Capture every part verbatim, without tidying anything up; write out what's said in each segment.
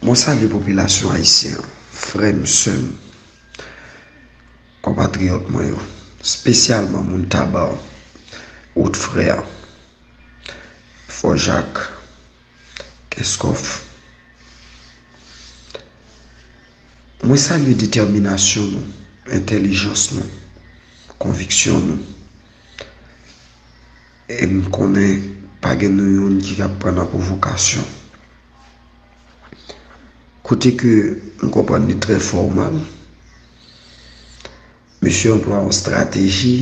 Mwen salye popilasyon ayisyen an, frè m, sè m, konpatriyòt mwen yo, espesyalman moun Taba, Wotfrè, Fò Jak, Kenskòf. Mwen salye detèminasyon nou, entèlijans nou, konviksyon nou. E m konnen pa gen nou youn ki ap pran nan pwovokasyon. Kote ke m konprann li trè fòmal, mesye anplwaye yon estrateji,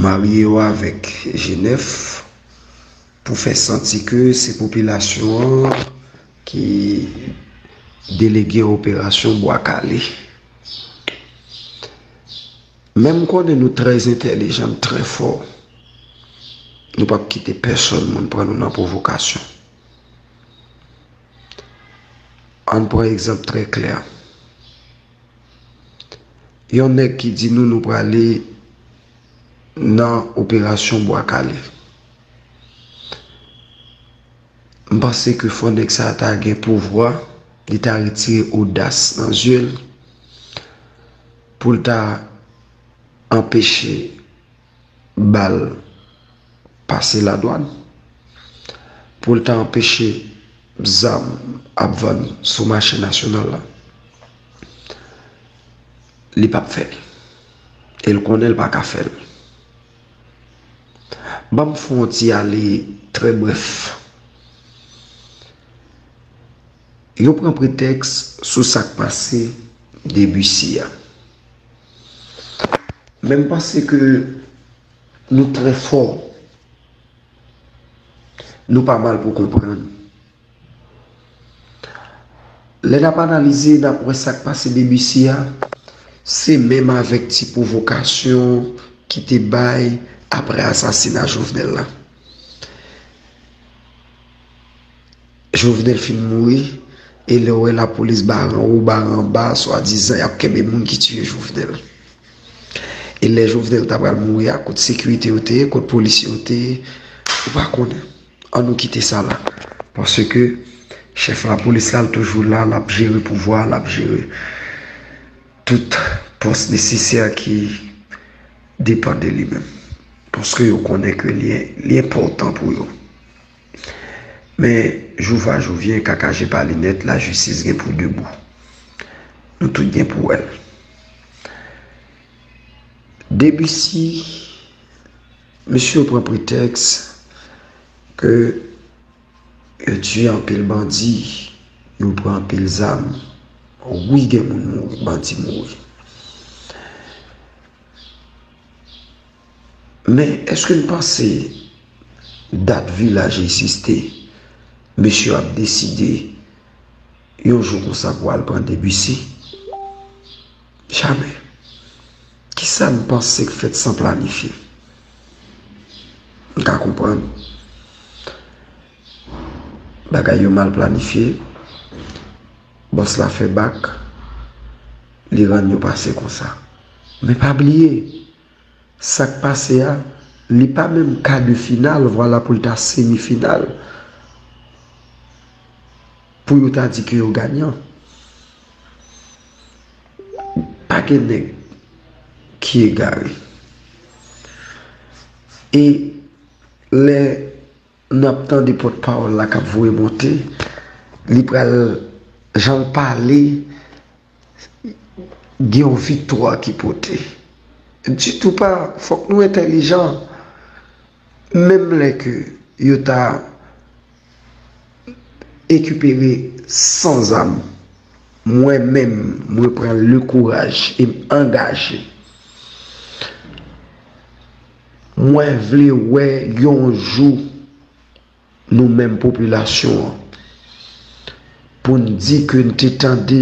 marye yo avèk Jenèf pou fè santi ke se popilasyon an ki delege operasyon Bwa Kale. Men m konnen nou trè entèlijan, trè fò. Nou p ap kite pèsonn moun pran nou nan pwovokasyon. Ann pran egzanp trè klè. Yon nèg ki di nou nou prale nan operasyon Bwa Kale. M panse ke fò nèg sa a ta gen pouvwa, li ta retire odas nan zye l, pou l ta anpeche bal pase ladwàn, pou l ta anpeche zam ap vann sou mache nasyonal la. Li p ap fè l. E l konnen l pa ka fè l. Ban m fè yon ti ale trè brèf. Yo pran pretèks sou sa k pase Debussy a. Men m panse ke nou trè fò. Nou pa mal pou konprann. Lè n ap analize, n ap wè sa k pase Debussy a, se menm avèk ti pwovokasyon ki te bay apre asasina Jovenel la. Jovenel fin mouri, e lè w wè lapolis bare anwo, bare anba, swadizan y ap kenbe moun ki tiye Jovenel. E lè Jovenel ta pral mouri a, kot sekirite yo te ye, kot polisye yo te ye, ou pa konnen. Ann nou kite sa la. Paske chèf lapolis la, l toujou la, l ap jere pouvwa, l ap jere tout pòs nesesè ki depann de li menm. Paske yo konnen ke li, li enpòtan pou yo. Men, jou va, jou vyen, kaka je pa linèt, lajistis gen pou debou. Nou tout gen pou wè l. Debussy, mesye yo pran pretèks ke yo tiye anpil bandi, yo pran anpil zam. Wi, gen moun mouri, bandi mouri. Men, èske n panse dat vilaj egziste, mesye ap deside yon jou konsa pou al pran Debussy? Jamè. Kisa n panse k fèt san planifye? M ka konprann. Bagay yo mal planifye. Bòs la fè bak. Li rann yo pase konsa. Men pa bliye, sa k pase a, li pa menm ka de final, vwala pou l ta semi final. Pou yo ta di ke yo ganyan. Pa gen nèg ki egare. E lè n ap tande pòtpawòl la k ap voye monte, li pral, jan l pale, gen yon viktwa ki pote. Ditou pa, fòk nou entèlijan. Menm lè ke yo ta ekipere san zam, mwen menm, mwen pran le kouraj e m angaje. Mwen vle wè yon jou nou menm popilasyon an, pou n di ke n te tande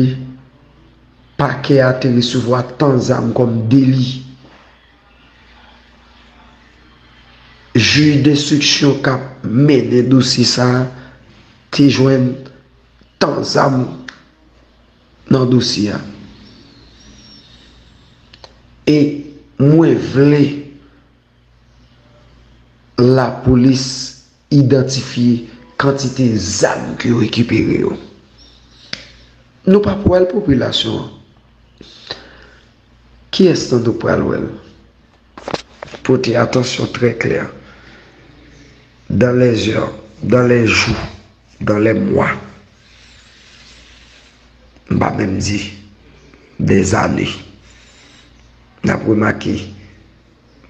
pakè a te resevwa tan zam kòm deli. Jij denstriksyon k ap mennen dosye sa a te jwenn tan zam nan dosye a. E mwen vle lapolis idantifye kantite zam ke yo rekipere yo. Nou p ap wè l popilasyon an. Kiyès nan nou pral wè l? Pote atansyon trè klè. Dans les heures, dans les jours, dans les mois, m pa menm di des années, n ap remake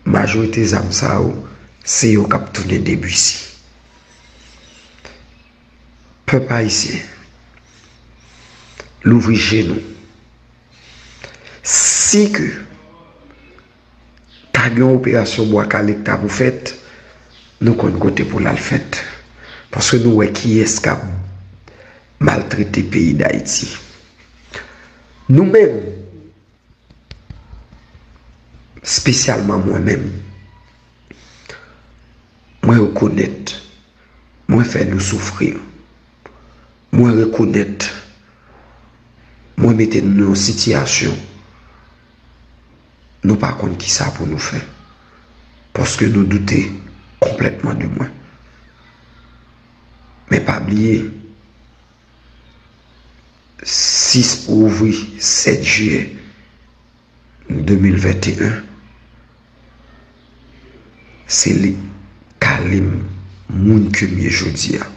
majorite zam sa yo, se yo k ap tounen Debussy. Pèp ayisyen, louvri je nou. Si ke ta gen yon operasyon Bwa Kale k ta pou fèt, nou konn kote pou l al fèt. Paske nou wè kiyès k ap maltrete peyi Dayiti. Nou menm, espesyalman mwen menm, mwen rekonèt, mwen fè nou soufri. Mwen rekonèt, mwen mete nou nan yon sitiyasyon nou pa konn kisa pou nou fè. Paske nou doute konplètman de mwen. Men pa bliye, sis pou ouvri sèt jiyè de mil venteyen, se li k ale m moun ke m ye jodi a.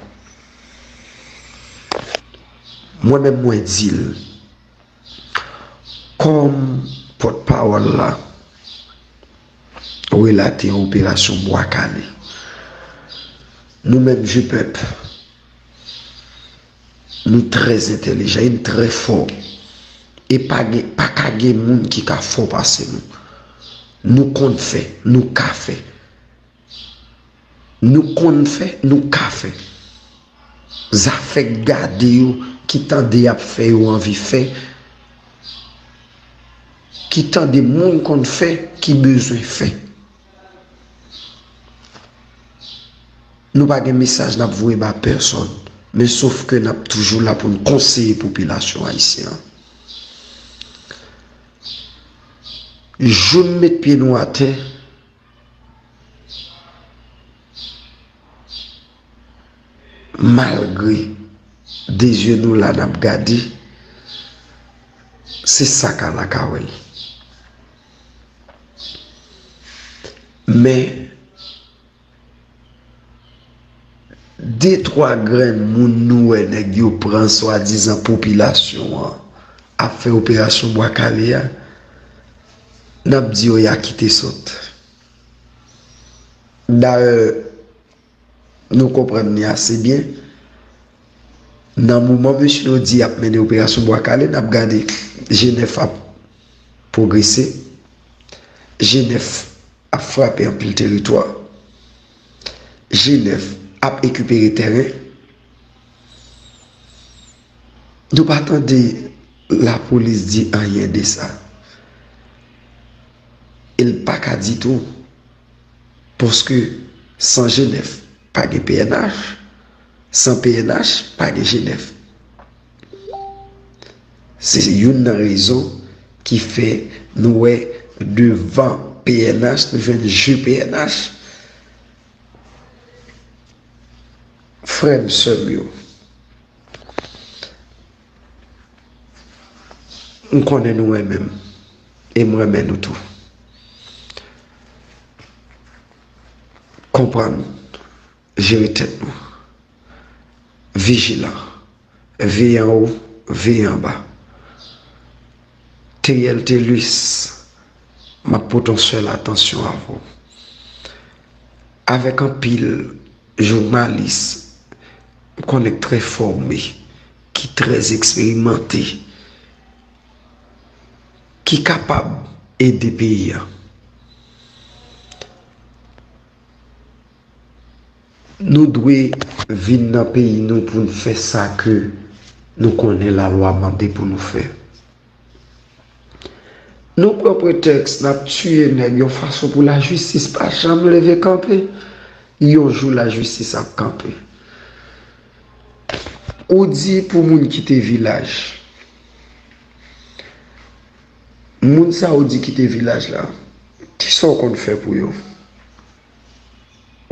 Mwen menm, mwen di l, kòm pòtpawòl la, relate operasyon Bwa Kale. Nou menm, Jipèp, nou trè entèlijan e n trè fò. E pa gen, pa ka gen moun ki ka fò pase nou. Nou konn fè, nou ka fè. Nou konn fè, nou ka fè. Zafè gade yo, ki tande y ap fè yo anvi fè, ki tande moun konn fè, ki bezwen fè. Nou pa gen mesaj n ap voye ba pèsòn, men sof ke n ap toujou la pou n konseye popilasyon ayisyen an. Jou n met pye nou atè, malgre de zye nou la n ap gade, se sa k a la ka wè l. Men, de twa grenn moun nou wè nèg yo pran swadizan popilasyon an ap fè operasyon Bwa Kale a, n ap di yo y a kite sòt. Dayè, nou konprann li ase byen. Nan moman mesye yo di y ap mennen operasyon Bwa Kale, n ap gade G nèf ap pwogrese, G nèf ap frape anpil teritwa, G nèf ap rekipere tèren. Nou pa tande lapolis di anyen de sa. E l pa ka di tou, paske san G nèf, pa gen P N H, san P N H, pa gen G nèf. Se youn nan rezon ki fè nou wè devan P N H, nou jwenn G P N H. Frè m, sè m yo, m konnen nou renmen m, e m renmen nou tou. Konprann, jere tèt nou, vijilan, veye anwo, veye anba. Teriel Thelus, m ap pote yon sèl atansyon avè w. Avèk anpil jounalis, m konnen k trè fòme, ki trè eksperimante, ki kapab ede peyi a. Nou dwe vin nan peyi nou pou n fè sa ke nou konnen lalwa mande pou nou fè. Nou pran pretèks n ap tiye nèg yon fason pou lajistis pa janm leve kanpe. Yon jou lajistis ap kanpe. Ou di pou moun kite vilaj. Moun sa ou di kite vilaj la, kisa w konn fè pou yo?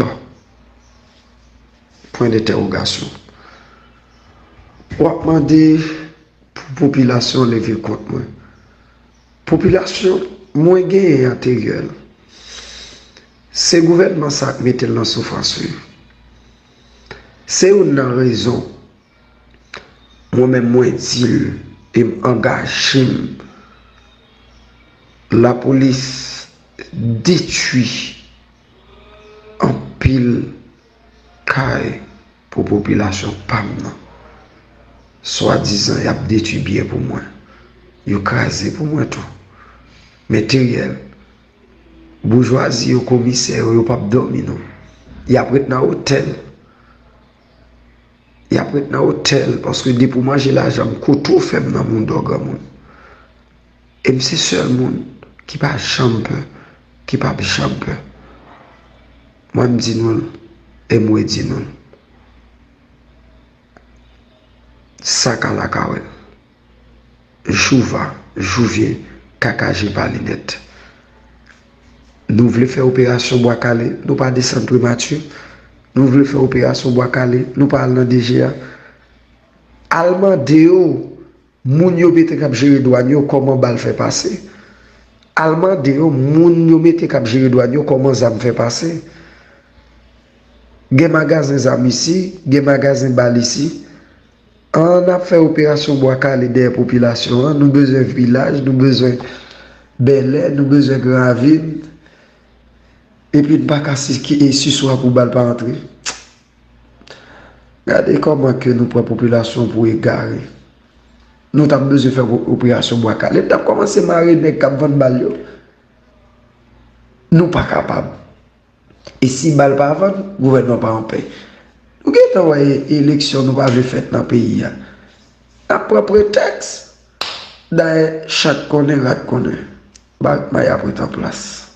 Bon. pwen dentèwogasyon. W ap mande pou popilasyon leve kont mwen. Popilasyon, mwen genyen anteryè l. Se gouvènman sa k mete l nan soufrans, wi. Se youn nan rezon mwen menm mwen di l e m angaje m. Lapolis detwi anpil kay pou popilasyon pa m nan. Swadizan y ap detwi byen pou mwen. Yo kraze pou mwen tou. Men Teriel, boujwazi yo, komisè yo, yo p ap dòmi non. Y ap ret nan otèl. Y ap ret nan otèl, paske depi w manje lajan m, kote w fè m nan mouda w granmoun. E m se sèl moun ki pa janm pè, ki p ap janm pè. Mwen m di nou l, e m redi nou l. Sa ka lakawèl. Jouva, jouvye, kaka je pa li nèt. Nou vle fè operasyon Bwa Kale, nou pa desann Primati. Nou vle fè operasyon Bwa Kale, nou pa al nan D G A. Al mande yo, moun yo mete k ap jere dwàn yo, kòman bal fè pase. Al mande yo, moun yo mete k ap jere dwàn yo, kòman zam fè pase. Gen magazen zam isi, gen magazen bal isi. Ann ap fè operasyon Bwa Kale dèyè popilasyon an. Nou bezwen vilaj, nou bezwen bèlè, nou bezwen gran ravin. Epi n pa ka si, e siswa pou bal pa antre. Gade kòman ke nou pran popilasyon pou egare. Nou t ap bezwen fè operasyon Bwa Kale. N t ap kòmanse mare nèg k ap vann bal yo. Nou pa kapab. E si bal pa vann, gouvènman pa anpè. Nou gentan wè eleksyon nou pa vle fèt nan peyi a. N ap pran pretèks. Dayè, chat konnen, rat konnen. Bagay ap ret an plas.